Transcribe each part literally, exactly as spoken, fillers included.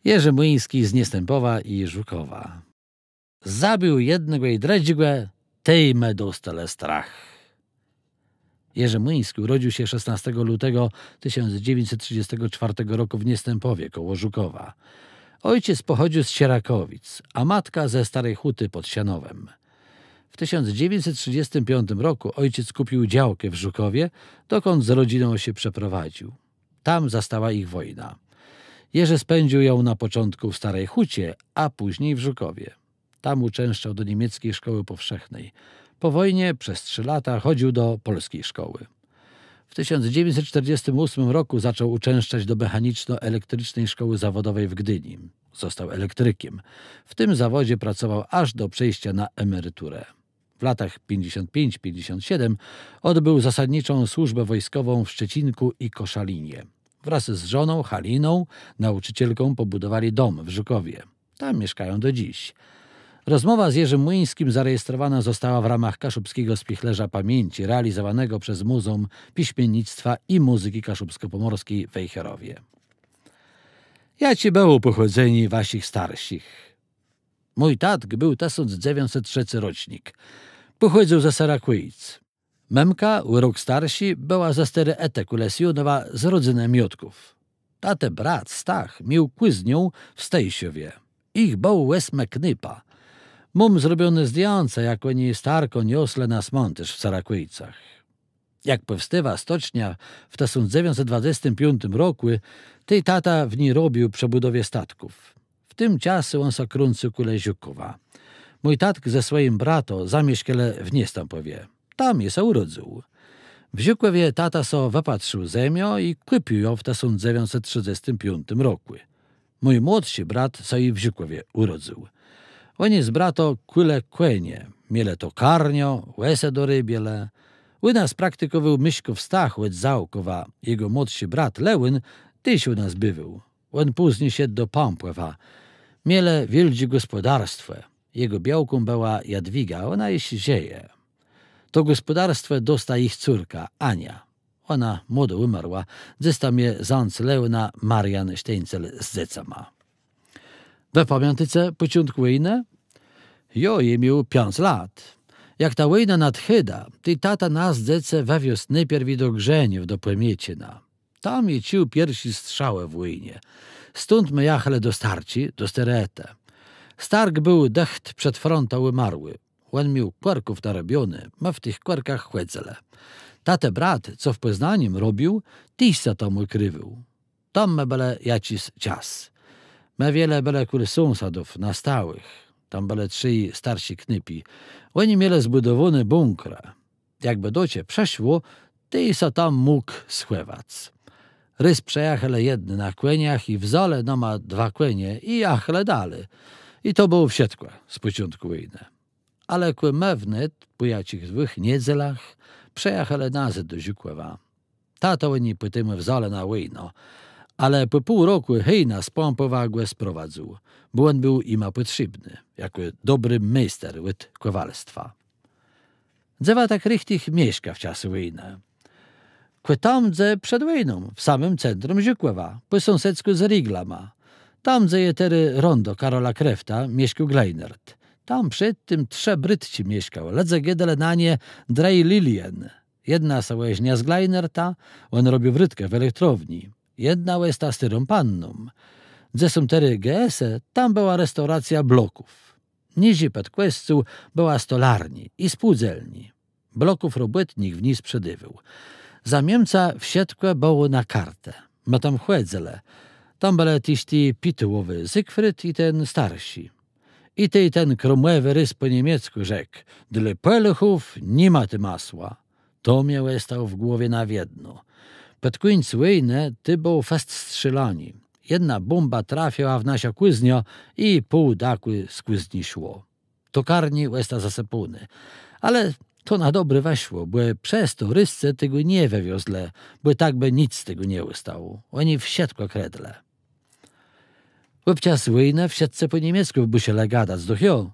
Jerzy Młyński z Niestępowa i Żukowa. Zabił jednégò i drëdżégò, tej më dostelë strach. Jerzy Młyński urodził się szesnastego lutego tysiąc dziewięćset trzydziestego czwartego roku w Niestępowie koło Żukowa. Ojciec pochodził z Sierakowic, a matka ze Starej Huty pod Sianowem. W tysiąc dziewięćset trzydziestym piątym roku ojciec kupił działkę w Żukowie, dokąd z rodziną się przeprowadził. Tam zastała ich wojna. Jerzy spędził ją na początku w Starej Hucie, a później w Żukowie. Tam uczęszczał do niemieckiej szkoły powszechnej. Po wojnie przez trzy lata chodził do polskiej szkoły. W tysiąc dziewięćset czterdziestym ósmym roku zaczął uczęszczać do Mechaniczno-Elektrycznej Szkoły Zawodowej w Gdyni. Został elektrykiem. W tym zawodzie pracował aż do przejścia na emeryturę. W latach pięćdziesiąt pięć pięćdziesiąt siedem odbył zasadniczą służbę wojskową w Szczecinku i Koszalinie. Wraz z żoną Haliną, nauczycielką, pobudowali dom w Żukowie. Tam mieszkają do dziś. Rozmowa z Jerzym Młyńskim zarejestrowana została w ramach Kaszubskiego Spichlerza Pamięci, realizowanego przez Muzeum Piśmiennictwa i Muzyki Kaszubsko-Pomorskiej w Wejherowie. Jaczé bëło pòchòdzenié waszich starszich? Mój tatk béł tësąc dzewiãcset trzeci rocznik. Pòchòdzył ze Serakòjc. Mëmka, ò rok starszô, bëła ze Stôri Hëtë kòle Swiónowa z rodzënë Miotków. Tatë brat Stach miôł kùzniã w Stejszowie. Jich bëło òsmë knôpa. Móm zrobioné zdjãca, jak òni starkã nioslë na smãtôrz w Serakòjcach. Jak pòwstôwa stocznia w tësąc dzewiãcset dwadzestim piątim rokù, tej tata w ni robił przë bùdowie statków. W tim czasu òn sã krãcył kòle Żukòwa. Mój tatk ze swòjim bratã zamieszkelë w Niestãpòwie. Tam jô sã ùrodzył. W Żukòwie tata so wëpatrził zemiã i kùpił jã w tësąc dzewiãcset trzëdzestim piątim rokù. Mój młodszi brat sã ju w Żukòwie ùrodzył. Òni z bratã kùlë kònie, mielë tokarniã, òsë dorôbielë. Ù nas praktikòwôł Miszków Stach òd Załkòwa, jegò młodszi brat León téż ù nas biwôł. Òn pózni szedł do Pãpòwa. Mielë wiôldżé gòspòdarstwò. Jegò białką bëła Jadwiga, òna jesz żëje. To gòspòdarstwò dosta jich córka, Ania. Òna młodo ùmarła, dzys tam je zãc Leóna, Marian Sztencel z dzecama. Wë pamiãtôce pòczątk wòjnë? Jo, jô miôł piãc lat. Jak ta wòjna nadchôda, tej tata nas, dzecë, wëwiózł nôpierwi do Grzeniów, do Pòmieczëna. Tam jô czuł pierszé strzałë w wòjnie. Stąd më jachelë do starczi, do Stôri Hëtë. Stark béł dëcht przed frontã ùmarłi. Òn miôł kòrków narobioné, më w tëch kòrkach chòdzëlë. Tatë brat, co w Pòznanim robił, téż sã tam ùkriwôł. Tam më bëlë jaczis czas. Më wiele bëlë kòl sąsadów na stałëch. Tam bëlë trzej starszi knôpi. Òni mielë zbùdowóné bùnkra. Jakbë do cze przëszło, tej sã tam mógł schòwac. Rôz przëjachelë jedny na kòniach i wzãlë nama dwa kònie i jachelë dali. I to bëło wszëtkò z pòczątkù wòjnë. Ale kò më wnet, pò jaczich dwùch niedzelach, przëjachelë nazôd do Żukòwa. Tatã òni pòtemù wzãlë na wòjnã. Ale pò pół rokù hejna z Pãpòwa gò sprowadzył, bò òn béł jima pòtrzébny, jakò dobri méster òd kòwalstwa. Dze wa tak richtich mieszka w czasu wòjnë? Kò tam, dze przed wòjną, w samim centrum Żukòwa, pò sąsedzkù z Riglama. Tam, dze je terô rondo Karola Krefta, mieszkôł Gleinert. Tam przed tim trzë brutczi mieszkałë, lëdze gôdelë na nie Drei Lilien. Jedna sã òżenia z Gleinertã, òn robił wrôtkã w elektrowni. Jedna òsta stôrą panną. Dze są terô G S-e, tam bëła restauracjô Bloków. Niżi pòd kòscołã bëła stolarniô i spółdzelniô. Bloków robòtnik w ni sprzedôwôł. Za Miemca wszëtkò bëło na kartë. Më tam chòdzëlë. Tam bëlë téż ti pitułowi, Zygfryd i ten starszi. I tej ten krómòwi rôz pò niemieckù rzekł: „Dlô Pòlôchów ni ma tu masła”. To mie òstało w głowie na wiedno. Pòd kùńc wòjnë tu bëło fest strzélanié. Jedna bómba trafiła w naszã kùzniã i pół dakù z kùzni szło. Tokarniô òsta zasëpónô. Ale to na dobré wëszło, bò przez to Rëscë tegò nie wëwiozlë, bò tak bë nic z tegò nie òstało. Òni wszëtkò kredlë. Òb czas wòjnë wszëtcë pò niemieckù mùszelë gadac, doch jo.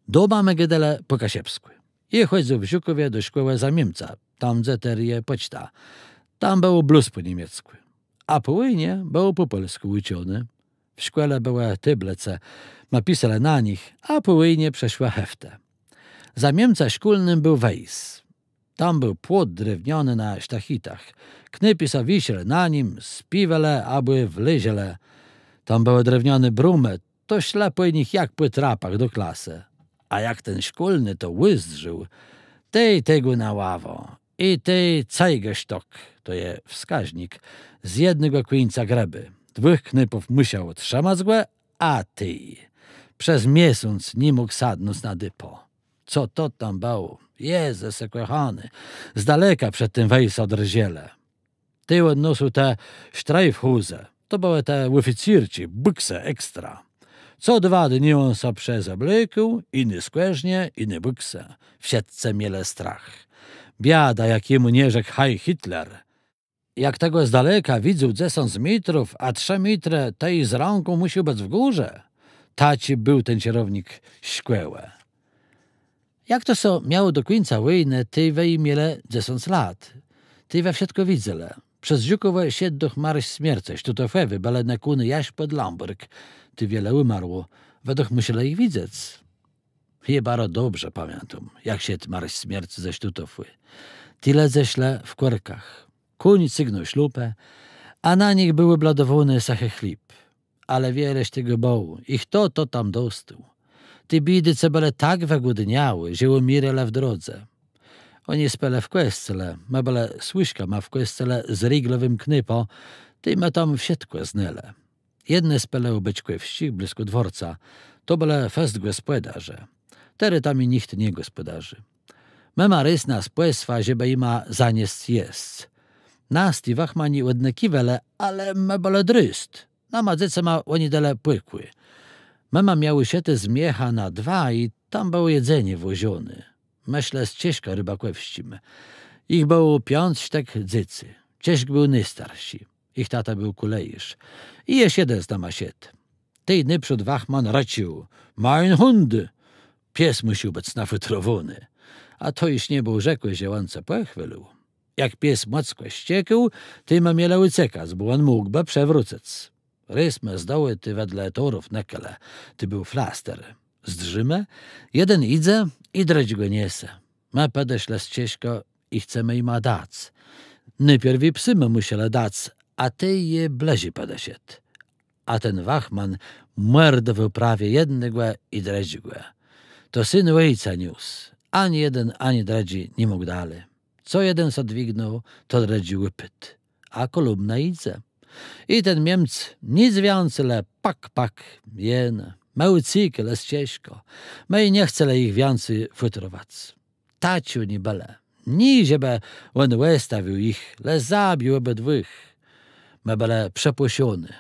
Doma më gôdelë pò kaszëbskù. Jô chòdzył w Żukòwie do szkòłë za Miemca, tam dze terô je pòczta. Tam bëło blós pò niemieckù. A pò wòjnie bëło pò pòlskù ùczony. W szkòle bëłë tôblëce, më pisalë na nich, a pò wòjnie przëszłë heftë. Za Miemca szkólnym béł wejs. Tam béł płot drewniany na sztachitach. Knôpi so wiselë na nim, spiéwelë abò wlôżelë. Tam bëłë drewniané brómë, to szlë pò nich jak pò trapach do klasë. A jak ten szkólny to ùzdrzôł, tej tegò na ławã. I tej Zeigstock, to je wskaźnik, z jednégò kùńca grëbi. Dwùch knôpów mùszało trzëmac gò, a tej przez miesąc ni mógł sadnąc na dëpã. Co to tam bëło? Jezëse kòchóny! Z daleka przed tim wejsã drżelë. Tej òn nosył te Streifhose. To bëłë te òficérczi, bùksë ekstra. Co dwa dni òn so przezeblôkôł, jiné skòrznie, jiné bùksë. Wszëtcë mielë strach. Biada, jak jemù nie rzekł Heil Hitler. Jak tegò z daleka widzôł dzesãc métrów, a trzë métrë, tej z rãką mùszôł bëc w górze. Taczi béł ten czerownik szkòłë. Jak to sã miało do kùńca wòjnë, tej wa mielë dzesãc lat. Tej wa wszëtkò widzelë. Przez Żukòwò szedł doch marsz smiercë, sztótofòwi, bëlë nëkóny jaż pòd Lãbòrg. Tej wiele ùmarło. Wa doch mùszelë jich widzec. Jô baro dobrze pamiãtóm, jak szedł marsz smiercë ze Sztótofù. Ti lëdze szlë w kòrkach. Kóń cygnął szlupã, a na nich béł wëbladowóny sëchi chléb. Ale wiele jesz tegò bëło. I chto to tam dostôł? Ti biédôcë bëlë tak wëgłodniałi, że ùmiérelë w drodze. Òni spelë w kòscele, më bëlë służkama w kòscele z Riglowim knôpã, tej më tam wszëtkò znelë. Jedne spelë ù Beczkòwsczich, blëskò dwòrca. To bëlë fest gòspòdarze. Terô tam ju nicht nie gòspòdarzi. Mëma rôz nas pòsła, żebë jima zaniesc jesc. Nas ti wachmani òdnëkiwelë, ale më bëlë drist. Nama dzecama òni delë pòkù. Mëma mia ùszëté z miecha na dwa i tam bëło jedzenié włożoné. Më szlë z Czeszkã Rëbakòwsczim. Jich bëło piãc sztëk dzecy. Czeszk béł nôstarszi. Jich tata béł kòlejôrz. I jesz jeden z nama szedł. Tej nôprzód wachman rëczôł: „Mein Hund!” Pies mùszôł bëc nafùtrowóny. A to jesz nie bëło rzekłé, że òn sã pòchwôlił. Jak pies mòckò szczekôł, tej më mielë ùcekac, bò òn mógłbë przewrócëc. Rôz më z dołu tej wedle torów nëkelë, tej béł flaster. Zdrzimë, jeden jidze i drëdżégò niese. Më pòdeszlë z Czeszkã i chcemë jima dac. Nôpierwi psu më mùszelë dac, a tej je blëżi pòdeszedł. A ten wachman mòrdowôł prawie jednégò i drëdżégò. To syn òjca niósł. Ani jeden, ani drëdżi ni mógł dali. Co jeden sã dwignął, to drëdżi ùpôdł. A kòlumna jidze. I ten Miemc nick wiãcy, le pak, pak, jen. Më ùcekelë z Czeszkã. Më ju nie chcelë jich wiãcy fùtrowac. Taczi òni bëlë. Nié żebë òn òstawił jich, le zabił òbëdwùch. Më bëlë przepłoszony.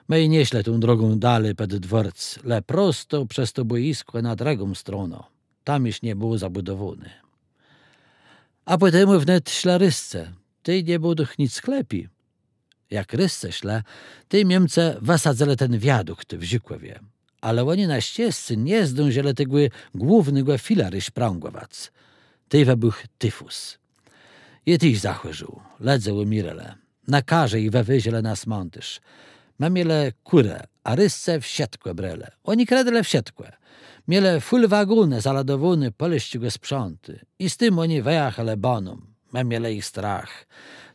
Më ju nie szlë tą drogą dali pòd dwòrc, le prosto przez to bòjiskò na drëgą stronã. Tam jesz nie bëło zabùdowóné. A pòtemù wnet szlë Rëscë. Tej nie bëło doch nick sklepi. Jak Rëscë szlë, tej Miemcë wësadzëlë ten wiadukt w Żukòwie. Ale òni na szczescé nie zdążëlë tegò głównégò filara szprãgòwac. Tej wëbùchł tifus. Jô téż zachòrzôł, lëdze ùmiérelë. Na karze jich wëwiezlë na smãtôrz. Më mielë kùrë, a Rëscë wszëtkò brelë. Òni kredlë wszëtkò. Mielë fùl wagónë zaladowóné pòlsczégò sprzãtu. I z tim òni wëjachelë baną. Më mielë jich strach.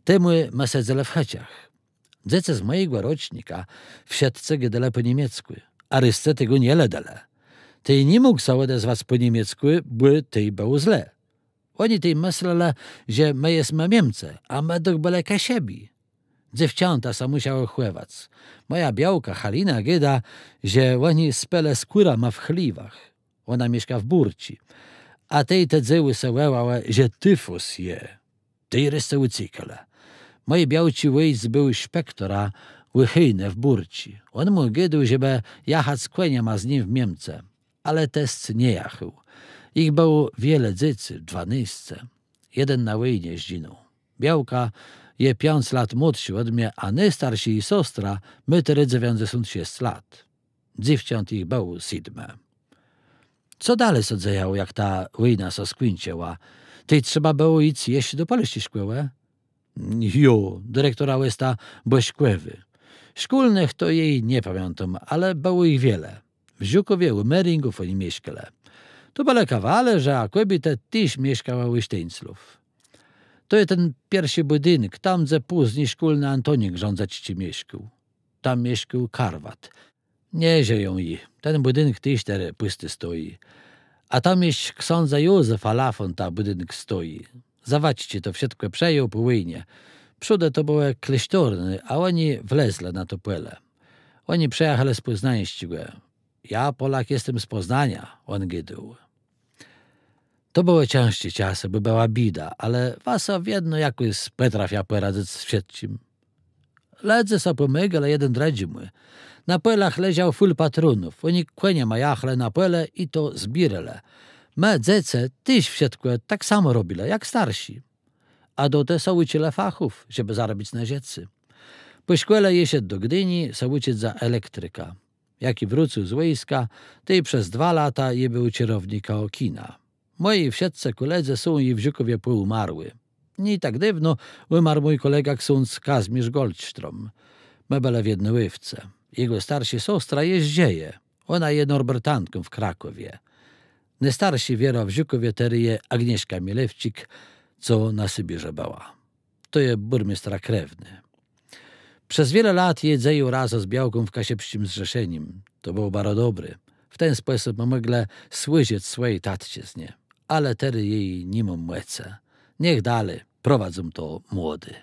Temù më sedzelë w chëczach. Dzecë z mòjégò rocznika wszëtcë gôdelë pò niemieckù, a Rëscë tegò nie lëdelë. Tej ni mógł sã òdezwac pò niemieckù, bò tej bëło zle. Òni tej mëslelë, że më jesmë Miemcë, a më doch bëlë Kaszëbi. Dzéwczãta sã mùszałë chòwac. Mòja białka Halina gôda, że òni spelë z kùrama w chléwach. Òna mieszka w Bùrczi. A tej te dzéwùsë wòłałë, że tifus je. Tej Rëscë ùcekelë. Mòji białczi òjc béł szpektorã ù Hejnë w Bùrczi. Òn mù gôdôł, żebë jachac kòniama z nim w Miemcë. Ale tec nie jachôł. Jich bëło wiele dzecy, dwanôsce. Jeden na wòjnie zdżinął. Białka je piãc lat młodszô òd mie, a nôstarszô ji sostra mô terô dzewiãcdzesąt szesc lat. Dzéwczãt jich bëło sétmë. Co dali sã dzejało, jak ta wòjna sã skùńczëła? Tej trzeba bëło jic jesz do pòlsczi szkòłë? Jo, direktorã òsta Bòszkòwi. Szkólnëch to jô nie pamiãtóm, ale bëło jich wiele. W Żukòwie ù Meringów òni mieszkelë. To bëlë kawalerzë, a kòbiéta téż mieszkała ù Sztenclów. To je ten pierszi bùdink, tam dze pózni szkólny Antonik rządzëc czë mieszkôł. Tam mieszkôł Karwat. Nie żëją ju. Ten bùdink téż terô pùsti stoji. A tam jesz ksãdza Józefa Lafónta bùdink stoji. Zawadzczi to wszëtkò przejął pò wòjnie. Przódë to bëłë klôsztorné, a òni wlezlë na to pòle. Òni przëjachelë z Pòznańsczégò. „Ja Polak jestem z Poznania”, òn gôdôł. To bëłë cãżczé czasë, bò bëła biéda, ale wasa wiedno jakòs pòtrafia pòradzëc z wszëtczim. Lëdze sã pòmôgelë jeden drëdżémù. Na pòlach leżało fùl patrónów, òni kòniama jachelë na pòle i to zbiérelë. Më, dzecë, téż wszëtkò tak samò robilë jak starszi. A do te sã ùczëlë fachów, żebë zarobic na żëcé. Pò szkòle jô szedł do Gdini sã ùczëc za elektrika. Jak jô wrócył z wòjska, tej przez dwa lata jô béł czerownikã kina. Mòji wszëtcë kòledzë są ju w Żukòwie pòùmarłi. Nié tak dôwno ùmarł mój kòlega ksądz Kazmiérz Goldstrom. Më bëlë w jedny łôwce. Jegò starszô sostra jesz żëje. Òna je norbertantką w Krakòwie. Nôstarszô wierã w Żukòwie terô je Agnieszka Milewczik, co na Sybirze bëła. To je bùrméstra krewny. Przez wiele lat jô dzejôł razã z białką w Kaszëbsczim Zrzeszenim. To bëło baro dobré. W ten spòsób më mòglë służëc swòji tatczëznie. Ale terô jô ni móm mòcë. Niech dali prowadzą to młodi.